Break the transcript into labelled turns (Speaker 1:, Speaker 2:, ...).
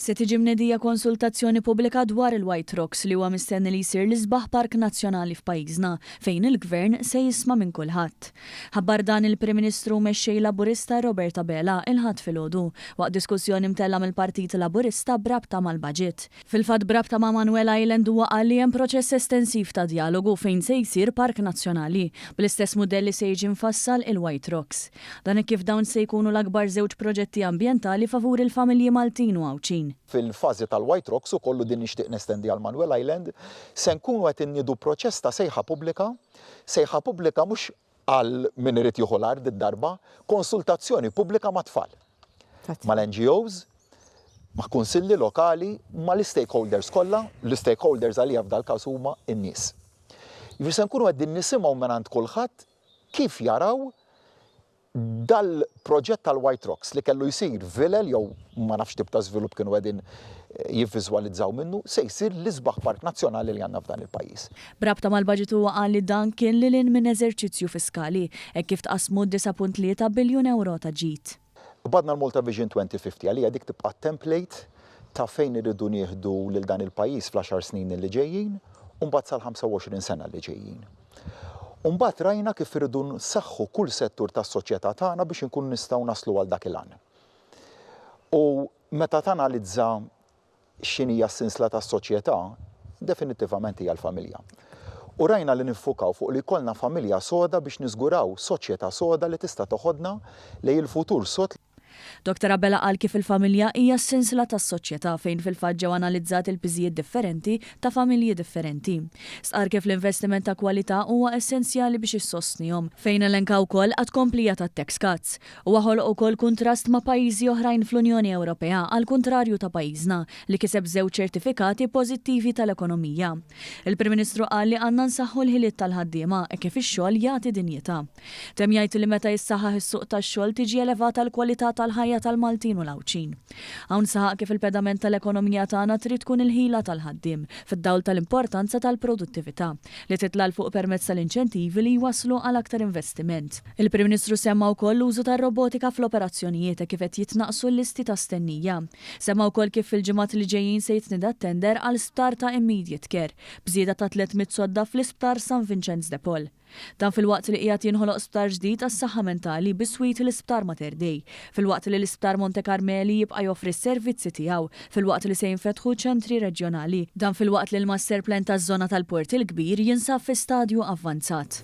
Speaker 1: Se tiġi mnedija konsultazzjoni pubblika dwar il-White Rocks li huwa mistenni li jsir l-isbaħ park nazzjonali f'pajjiżna fejn il-Gvern se jisma' minn kulħadd. Ħabbar dan il-Prim Ministru u Mexxej Laburista Robert Abela il-Ħadd filgħodu waqt diskussjoni mtellgħa mill-Partit Laburista b'rabta mal-Baġit. Fil-fatt b'rabta ma' Manuel Island huwa qal li hemm proċess estensiv ta' djalogu fejn se jsir park nazzjonali, bl-istess mudell li se jiġi mfassal il-White Rocks. Dan hekk kif dawn se jkunu l-akbar żewġ proġetti ambjentali favur il-familji Maltin u Għawdxin.
Speaker 2: Fil-fażi tal-White Rocks ukoll u din nixtieq nestendi għal Manuel Island, se nkunu qed inniedu proċess ta' sejħa pubblika, sejħa pubblika mhux għal min irid jieħu l-art did-darba, konsultazzjoni pubblika mat-tfal, mal-NGOs, ma' kunsilli lokali, mal-istakeholders kollha, l-istakeholders għalija f'dal-każ huma n-nies. Jiġifieri se nkunu qegħdin nisimgħu mingħand kulħadd kif jaraw Dal-proġett tal-White Rocks li kellu jsir vilel jew ma nafx tip ta' żvilupp kienu qegħdin jivviżwalizzaw minnu, se jsir l-isbaħ park nazzjonali li għandna f'dan il-pajjiż.
Speaker 1: B'rabta mal-baġit huwa qal li dan kien lil hinn minn eżerċizzju fiskali, hekk kif tqassmu 9.3 biljun ewro ta' ġid.
Speaker 2: Qbadna l-Malta Vision 2050, għalija dik tibqa' t-template ta' fejn irridu nieħdu lil dan il-pajjiż fl-għaxar snin li ġejjin u mbagħad sal-25 sena li ġejjin. U mbagħad rajna kif irridu nsaħħu kull settur tas-soċjetà tagħna biex inkunu nistgħu naslu għal dak il-għan. U meta tanalizza x'inhija s-sinsla tas-soċjetà, definittivament hija l-familja. U rajna li niffukaw fuq li jkollna familja soda biex niżguraw soċjetà soda li tista' toħodna lejn il-futur sod.
Speaker 1: Dottor Abela qal kif il-familja hija s-sinsla tas-soċjetà fejn fil-fatt ġew analizzati l-piżijiet differenti ta' familji differenti. Stqarr kif l-investiment ta' kwalità huwa essenzjali biex issostnihom, fejn elenka wkoll għat-tkomplija tat-tax cuts. Huwa ħoloq ukoll kuntrast ma' pajjiżi oħrajn fl-Unjoni Ewropea għall-kuntrarju ta' pajjiżna li kiseb żewġ ċertifikati pożittivi tal-ekonomija. Il-Prim Ministru qal li għandna nsaħħu l-ħiliet tal-ħaddiema hekk kif ix-xogħol jagħti dinjità. Temm jgħid li meta jissaħħaħ is-suq tax-xogħol tiġi elevata l-kwalità tal-ħajja tal-Maltin u l-Għawdxin. Hawn saħaq kif il-pedament tal-ekonomija tagħna trid tkun il-ħila tal-ħaddiem, fid-dawl tal-importanza tal-produttività, li titla' 'l fuq permezz tal-inċentivi li jwasslu għal aktar investiment. Il-Prim Ministru semma wkoll l-użu tar-robotika fl-operazzjonijiet hekk kif qed jitnaqqsu l-listi ta' stennija. Semma wkoll kif fil-ġimgħat li ġejjin se jitnieda t-tender għal sptar ta' immediate care, b'żieda ta' 300 sodda fl-Isptar San Vinċenz de Paul. Dan filwaqt li qiegħed jinħoloq sptar ġdid għas-saħħa mentali biswit l-Isptar Mater Dei, filwaqt li l-Isptar Monte Carmeli jibqa' joffri s-servizzi tiegħu, filwaqt li se jinfetħu ċentri reġjonali. Dan filwaqt li l-master plan taż-żona tal-Port il-Kbir jinsab fi stadju avvanzat.